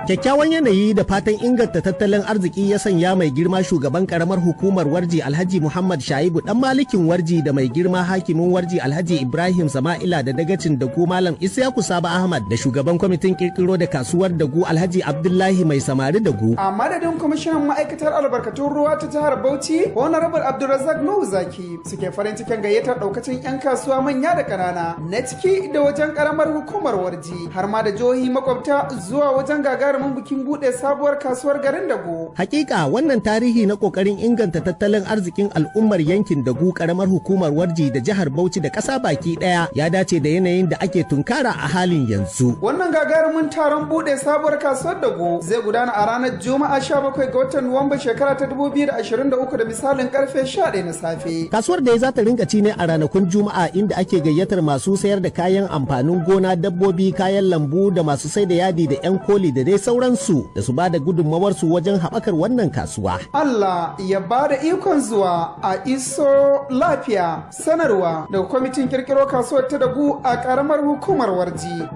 Kyakkyawan yanayi da fatan inganta tattalin arziki ya sanya mai girma shugaban karamar hukumar Warji, Alhaji Muhammad Shaibu Dan Malikin Warji, da mai girma hakimin Warji, Alhaji Ibrahim Sama'ila, da dagacin Dagu, Malam Isyaku Saba Ahmad, da shugaban kwamitin kirkiro da kasuwar Dagu, Alhaji Abdullahi Mai Samari Dagu. A madadin kwamishinan ma'aikatar albarkatun ruwa ta jihar Bauchi, Honorable Abdulrazak Nuhu Zaki, suke farin cikin gayyatar daukacin 'yan kasuwa manya da ƙanana na ciki da wajen karamar hukumar Warji, har ma da jihohi makwabta, zuwa wajen gagarumin bikin buɗe sabuwar kasuwar garin Dago. Hakika wannan tarihi na kokarin inganta tattalin arzikin al'ummar yankin Dagu, karamar hukumar Warji, da jihar Bauchi da ƙasa baki ɗaya, ya dace da yanayin da ake tunkara a halin yanzu. Wannan gagarumin taron buɗe sabuwar kasuwar Dago zai gudana a ranar Juma'a 17 ga watan Nuwamba shekara ta 2023 da misalin karfe 11 na safe. Kasuwar da za ta rinka ci ne a ranakun Juma'a, inda ake gayyatar masu sayar da kayan amfanin gona, dabbobi, kayan lambu, da masu sai da yadi da 'yan koli da dai sauransu, da su ba da gudunmawarsu wajen haɓakar wannan kasuwa. Allah ya ba da ikon zuwa a iso lafiya. Sanarwa daga kwamitin kirkiro kasuwar ta Dagu a ƙaramar hukumar Warji.